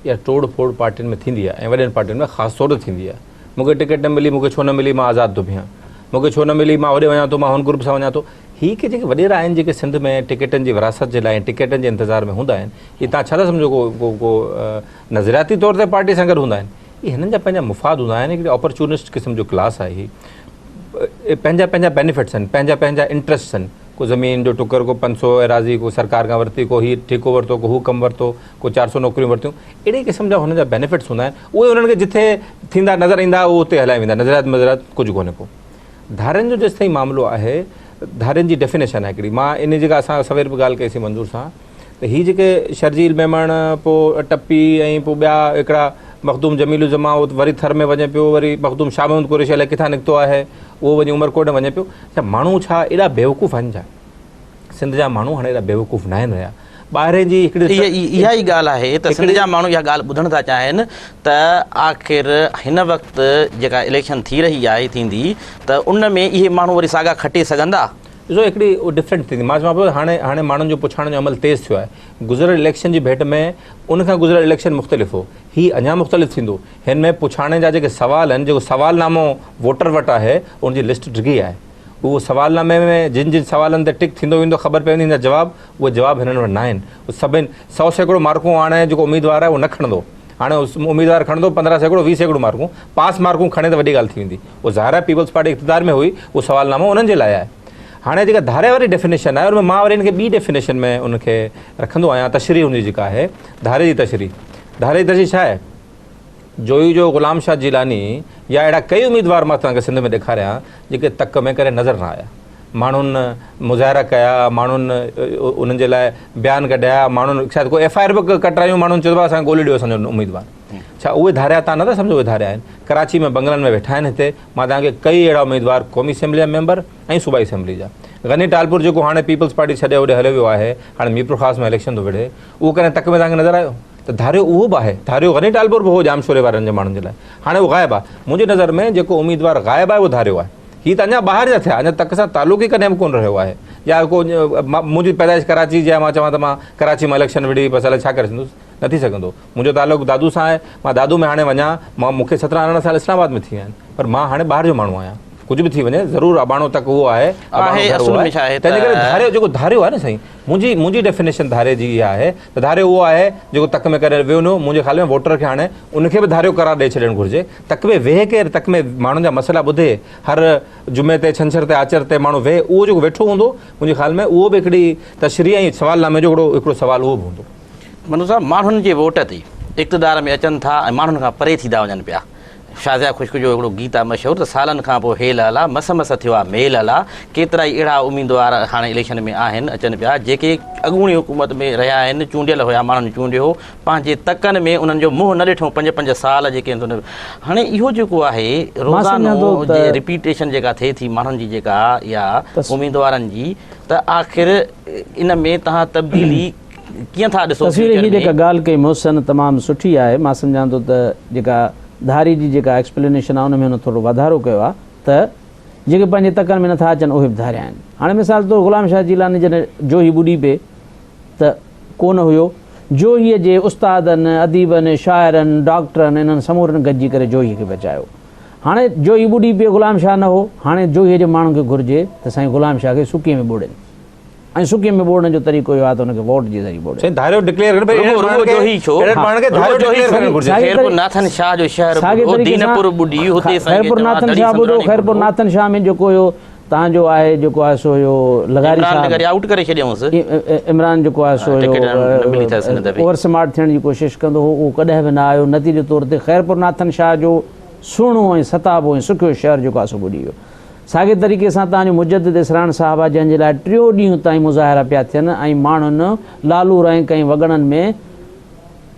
S3: اها ٽوڙ ڦوڙ پارٽين ۾ ٿيندي آهي ۽ وڏين پارٽين ۾ خاص طور تي ٿيندي آهي. مون کي ٽڪيٽ نه ملي، مون کي ڇو نه ملي، مان آزاد ٿو بيهان. مون کي ڇو نه ملي، مان هوڏي وڃان ٿو، مان هن گروپ سان وڃان ٿو. هي ڪي جيڪي وڏيرا آهن جيڪي سنڌ ۾ ٽڪيٽن جي وراثت جي لاء ۽ ٽڪيٽن جي انتظار ۾ هوندا آهن، هي توهان ڇا ٿا سمجهو ڪو ڪو ڪو نظرياتي طور تي پارٽي سان گڏ هوندا آهن؟ هي هنن جا پنهنجا مفاد هوندا آهن، هڪڙي اپرچونسٽ قسم جو ڪلاس آهي هي. پنهنجا پنهنجا بينيفٽس آهن پنهنجا پنهنجا انٽرسٽس آهن ڪو زمين جو ٽڪر ڪو 500 ايراضي ڪو سرڪار کان ورتي ڪو هي ٺيڪو ورتو ڪو هو ڪم ورتو ڪو 400 نوڪريون ورتيون اهڙي قسم جا هنن جا بينيفٽس هوندا آهن اهي انهن کي جٿي ٿيندا نظر ايندا اهو اتي هلائي ويندا نظريات مظريات ڪجهه ڪونهي ڪو ڌارين جو جيستائين معاملو آهي ڌارين جي ڊيفينيشن آهي هڪڙي مان ان جيڪا اسان سوير به ڳالهه ڪئي سي منظور سان ته هي جيڪي شرجيل ميمڻ پوء ٽپي ۽ پوء ٻيا هڪڙا مخدوم جميل الزمان اهو وري ٿر ۾ وڃي پيو وري مخدوم شاهه محمد قريشي الائي ڪٿان نڪتو آهي اهو وڃي عمرڪوٽ ۾ وڃي پيو ڇا ماڻهو ڇا ايڏا بيوقوف آهن ڇا سنڌ جا ماڻهو هاڻي ايڏا بيوقوف ناهن رهيا. ٻاهرين جي هڪڙي
S1: اها ئي ڳالهه آهي ته سنڌ جا ماڻهو اها ڳالهه ٻڌڻ ٿا چاهين ته آخر هن وقت جيڪا اليڪشن ٿي رهي آهي ٿيندي ته ان ۾ اهي ماڻهو وري ساڳا کٽي سگهندا؟
S3: ڏسو هڪڙي ڊفرنٽ ٿيندي مان چوان پيو هاڻي هاڻي ماڻهن جو پڇاڻ جو عمل تيز ٿيو آهي گذريل اليڪشن جي ڀيٽ ۾ ان کان گذريل اليڪشن مختلف هو هي اڃا مختلف ٿيندو هن ۾ پڇاڻي جا جيڪي سوال آهن جيڪو سوال نامو ووٽر وٽ آهي ان جي لسٽ ڊگهي آهي اهو سوال نامي ۾ جن جن سوالن تي ٽڪ ٿيندو ويندو خبر پوندي هن جا جواب اهي جواب هنن وٽ ناهن سڀن 100% مارڪون هاڻي جيڪو اميدوار آهي اهو نه کڻندو هاڻي اميدوار کڻندو 15% 20% مارڪون پاس مارڪون کڻي ته وڏي ڳالهه ٿي ويندي اهو ظاهر آهي پيپلز پارٽي اقتدار ۾ هئي اهو سوال نامو انهن جي لاء آهي هاڻي جيڪا ڌاري واري ڊيفينيشن آهي ان ۾ مان وري ان کي ٻي ڊيفينيشن ۾ ان کي رکندو آهيان تشريح ان جي جيڪا آهي ڌاري جي تشريح ڌاري جي تشريح ڇا آهي جويي جو غلام شاهه جيلاني يا اهڙا ڪئي اميدوار مان توهان کي سنڌ ۾ ڏيکاريان جيڪي تڪ ۾ ڪڏهن نظر نه آيا. ماڻهن مظاهرا ڪيا، ماڻهن انهن جي لاء بيان ڪڍيا، ماڻهن شايد ڪو ايف I R به ڪٽرايون، ماڻهن چيو ته اسان کي ڳولي ڏيو اسان جو اميدوار. ڇا اهي ڌاريا توهان نٿا سمجهو اهي ڌاريا آهن؟ ڪراچي ۾ بنگلن ۾ ويٺا آهن هتي مان توهان کي ڪئي اهڙا اميدوار قومي اسيمبلي جا ميمبر ۽ صوبائي اسيمبلي جا. غني ٽالپور جيڪو هاڻي پيپلز پارٽي ڇڏي هوڏي هليو ويو آهي، هاڻي ميرپورخاص ۾ اليڪشن ٿو وڙهي، اهو ڪڏهن تڪ ۾ توهان کي نظر آيو؟ ته ڌاريو اهو به آهي، ڌاريو غني ٽالپر به هو ڄامشوري وارن جي ماڻهن جي لاء، هاڻي اهو غائب آهي. منهنجي نظر ۾ جيڪو اميدوار غائب آهي اهو ڌاريو آهي. هي ته اڃا ٻاهر جا ٿيا، اڃا تڪ سان تعلق ئي ڪڏهن به ڪونه رهيو آهي. يا ڪو منهنجي پيدائش ڪراچي جي آهي، مان چوان ته مان ڪراچي مان اليڪشن وڙهي بس الائي ڇا ڪري ڇڏيندس، نه ٿي سگهندو. منهنجو تعلق دادو سان آهي، مان دادو ۾ هاڻي وڃان، مان مون کي سترهن ارڙهن سال اسلام آباد ۾ ٿي ويا آهن، پر مان هاڻي ٻاهر جو ماڻهو آهيان. ڪجهه به ٿي وڃي ضرور اباڻو تڪ اهو آهي، اباڻو گهر اهو آهي. تنهن جي ڪري ڌاريو جيڪو ڌاريو آهي نه سائين، منهنجي منهنجي ڊيفينيشن ڌاري جي اها آهي ته ڌاريو اهو آهي جيڪو تڪ ۾ ڪڏهن ويو نه هو. منهنجي خيال ۾ ووٽر کي هاڻي ان کي به ڌاريو قرار ڏئي ڇڏڻ گهرجي. تڪ ۾ ويهي ڪير تڪ ۾ ماڻهن جا مسئلا ٻڌي، هر جمعي تي ڇنڇر تي آچر تي ماڻهو ويهي اهو جيڪو ويٺو هوندو منهنجي خيال ۾ اهو به هڪڙي تشريح ۽ سوال نامي جو هڪڙو هڪڙو سوال اهو به هوندو.
S1: منظور صاحب ماڻهن جي ووٽ تي اقتدار ۾ اچن ٿا ۽ ماڻهن کان پري ٿي ٿا وڃن پيا. شازيا خشڪ جو هڪڙو گيت آ مشهور ته سالن کان پوء هيل الا، مس مس ٿيو آ ميل الا. ڪيترائي اهڙا اميدوار هاڻي اليڪشن ۾ آهن اچن پيا جيڪي اڳوڻي حڪومت ۾ رهيا آهن، چونڊيل هيا ماڻهن چونڊيو هو، پنهنجي تڪن ۾ انهن جو منهن نه ڏٺو پنج پنج سال جيڪي آهن هاڻي اهو جيڪو آهي روزانو جي رپيٽيشن جيڪا ٿئي ٿي ماڻهن جي جيڪا اها اميدوارن جي ته آخر ان ۾ توهان تبديلي ڪيئن ٿا ڏسو
S2: تصوير هي جيڪا ڳالهه ڪئي محسن تمام سٺي آهي مان سمجهان ٿو ته جيڪا ڌاري جي جيڪا ايڪسپلينيشن آهي ان ۾ هن ٿورو واڌارو ڪيو آهي ته جيڪي پنهنجي تڪن ۾ نٿا اچن اهي به ڌاريا آهن هاڻي مثال طور غلام شاهه جيلاني جڏهن جوهي ٻڏي پئي ته ڪو نه هيو جوهي جي استادن اديبن شاعرن ڊاڪٽرن انهن سمورن گڏجي ڪري جوهي کي بچايو هاڻي جوهي ٻڏي پئي غلام شاهه نه هو هاڻي جوهي جي ماڻهن کي گهرجي ته سائين غلام شاهه کي سڪي ۾ ٻوڙين ۽ سڪي ۾ ٻوڙڻ جو طريقو اهو آهي ته ان کي ووٽ جي ذريعي ٻوڙي.
S3: سائين ڌاريو ڊڪليئر ڪرڻ
S1: رڳو رڳو جوهي ڇو
S3: اهڙن ماڻهن کي ڌاريو ڊڪليئر ڪرڻ گهرجي.
S1: خيرپور ناٿن شاهه جو شهر ٻڏو دينپور ٻڏي هتي سائين
S2: خيرپور ناٿن شاهه ٻڏو خيرپور ناٿن شاهه ۾ جيڪو اهو تان جو آهي جيڪو آهي سو اهو لغاري
S1: صاحب عمران لغاري آئوٽ ڪري ڇڏيائونس
S2: عمران جيڪو آهي سو اهو اوور سمارٽ ٿيڻ جي ڪوشش ڪندو هو اهو ڪڏهن به نه آيو نتيجي طور تي خيرپور ناٿن شاهه جو سهڻو ۽ ستابو ۽ سکيو شهر جيڪو آهي سو ٻڏي ويو. ساڳئي طريقي سان تان جو مجدد اسراڻ صاحب آ جنهن جي لاء ٽيو ڏينهن تائين مظاهرا پيا ٿين ۽ ماڻهن Lalu rank ۽ وڳڻن ۾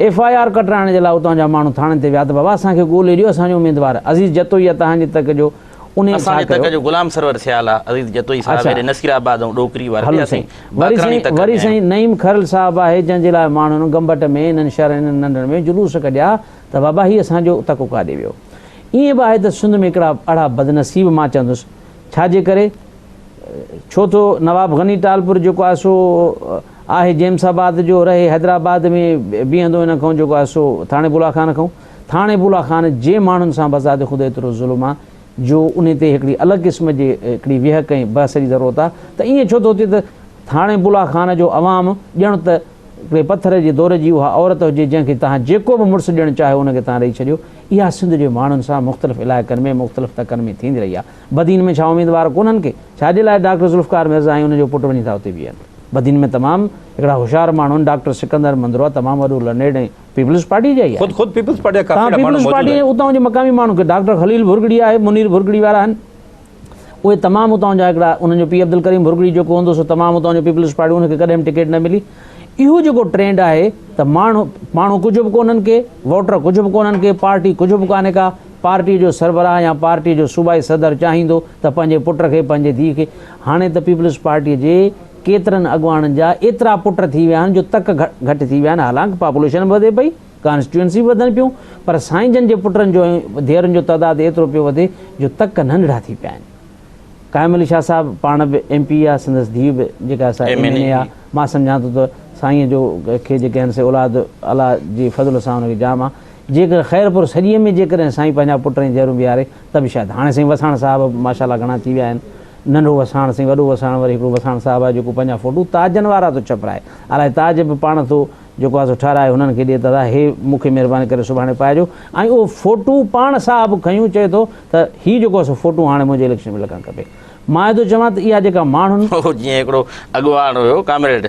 S2: F I R ڪٽرائڻ جي لاء اتان جا ماڻهو ٿاڻن تي ويا ته بابا اسان کي ڳولي ڏيو اسان جو اميدوار عزيز جتوئي آ تهان جي تڪ جو انهي
S1: اسان
S2: ڇا
S1: جي تڪ
S2: ڪيو
S1: جو غلام سرور سيال آ عزيز جتوئي صاحب
S2: اڇا
S1: هيڏي نصير آباد ۽ ڏوڪري واري
S2: هلو
S1: ڏي اسين
S2: سائين وري
S1: باقراڻي
S2: سائين
S1: تڪ
S2: وري
S1: ۾ آهيون.
S2: سائين نعيم کرل صاحب آهي جنهن جي لاء ماڻهن گمبٽ ۾ انهن شهرن انهن ننڍن ۾ جلوس ڪڍيا ته بابا هي اسان جو تڪ ڪاڏي ويو. ائين به آهي ته سنڌ ۾ هڪڙا اھڙا بدنصيب مان چوندس ڇا جي ڪري ڇو ٿو نواب غني ٽالپر جيڪو آهي سو آهي جيمس آباد جو رهي حيدرآباد ۾ بيهندو ان کان جيڪو آهي سو ٿاڻي بولا خان کان ٿاڻي بولا خان جي ماڻهن سان بذات خود ايترو ظلم آهي جو انهي تي هڪڙي الڳ قسم جي هڪڙي ويهڪ ۽ بحث جي ضرورت آهي ته ائين ڇو ٿو ٿئي ته ٿاڻي بولا خان جو عوام ڄڻ ته هڪڙي پٿر جي دور جي اها عورت هجي جنهن کي توهان جيڪو به مڙس ڏيڻ چاهيو ان کي توهان ڏئي ڇڏيو. اها سنڌ جي ماڻهن سان مختلف علائقن ۾ مختلف تڪن ۾ ٿيندي رهي آهي. بدين ۾ ڇا اميدوار ڪونهن ڪي؟ ڇا جي لاء ڊاڪٽر ذوالفقار مرزا ۽ ان جو پٽ وڃي ٿا اتي بيهن. بدين ۾ تمام هڪڙا هوشيار ماڻهو آهن. ڊاڪٽر سڪندر منڌرو آهي تمام وڏو لرنيڊ ۽ پيپلز پارٽي جا ئي
S3: آهن. خود پيپلز پارٽي جا ڪافي
S2: توهان
S3: اهڙا ماڻهو
S2: پيپلز
S3: موجود
S2: پارٽي
S3: آهن.
S2: ۽ اتان جي مقامي ماڻهو ڪي ڊاڪٽر خليل ڀرڳڙي آهي، منير ڀرڳڙي وارا آهن. اهي تمام اتان جا هڪڙا انهن جو پيء عبدالڪريم ڀرڳڙي جيڪو هوندو سو تمام اتان جو پيپلز پارٽي ان کي ڪڏهن به ٽڪيٽ نه ملي. اهو جيڪو ٽرينڊ آهي ته ماڻهو ماڻهو ڪجهه به ڪونهن ڪي، ووٽر ڪجهه به ڪونهن ڪي، پارٽي ڪجهه به ڪانهي ڪا، پارٽي جو سربراهه يا پارٽي جو صوبائي صدر چاهيندو ته پنهنجي پٽ کي پنهنجي ڌيء کي هاڻي ته پيپلز پارٽي جي ڪيترن اڳواڻن جا ايترا پٽ ٿي ويا آهن جو تڪ گهٽ ٿي ويا آهن حالانڪ پاپوليشن به وڌي پئي ڪانسٽيٽوئنسي به وڌن پيون پر سائين جن جي پٽن جو ۽ ڌيئرن جو تعداد ايترو پيو وڌي جو تڪ ننڍڙا ٿي پيا آهن. قائم علي شاهه صاحب پاڻ به ايم پي آ سندس ڌيء به جيڪا سا ايم اين اي آ مان سمجهان ٿو ته سائين جو کي جيڪي آهن سي اولاد الله جي فضل سان ان کي جام آ جيڪر خيرپور سڄي ۾ جيڪڏهن سائين پنهنجا پٽ ۽ ڌيئرون بيهاري ته به شايد هاڻي سائين وساڻ صاحب به ماشاء الله گهڻا ٿي ويا آهن ننڍو وساڻ سائين وڏو وساڻ وري هڪڙو وساڻ صاحب آهي جيڪو پنهنجا فوٽو تاجن وارا ٿو ڇپرائي الائي تاج به پاڻ ٿو جيڪو آهي سو ٺهرائي هنن کي ڏي ته ادا هي مون کي مهرباني ڪري سڀاڻي پائجو ۽ اهو فوٽو پاڻ صاحب کنيون چئي ٿو ته هي جيڪو آهي سو فوٽو هاڻي منهنجي اليڪشن ۾ لڳڻ کپي مان ٿو چوان ته اها جيڪا ماڻهن.
S1: هو جيئن هڪڙو اڳواڻ هيو ڪامريڊ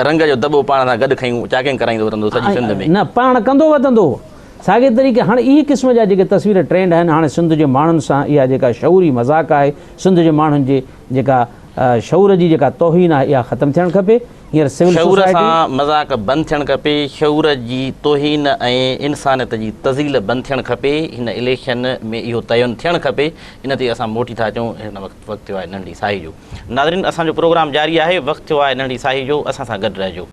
S1: رنگ جو دٻو پاڻ سان گڏ کنيون چاڪنگ ڪرائيندو وتندو سڄي سنڌ ۾.
S2: نه پاڻ ڪندو وتندو هو. ساڳئي طريقي هاڻي اهي قسم جا جيڪي تصوير ٽرينڊ آهن هاڻي سنڌ جي ماڻهن سان اها جيڪا شعوري مذاق آهي سنڌ جي ماڻهن جي جيڪا شعور جي جيڪا توهين آهي اها ختم ٿيڻ کپي هينئر سول
S1: شعور
S2: سوسائٽي.
S1: سان مذاق بند ٿيڻ کپي، شعور جي توهين ۽ انسانيت جي تذليل بند ٿيڻ کپي، هن اليڪشن ۾ اهو تعين ٿيڻ کپي، ان تي اسان موٽي ٿا اچون، هن وقت وقت ٿيو آهي ننڍڙي ساهي جو. ناظرين اسان جو پروگرام جاري آهي، وقت ٿيو آهي ننڍڙي ساهي جو، اسان سان گڏ رهجو.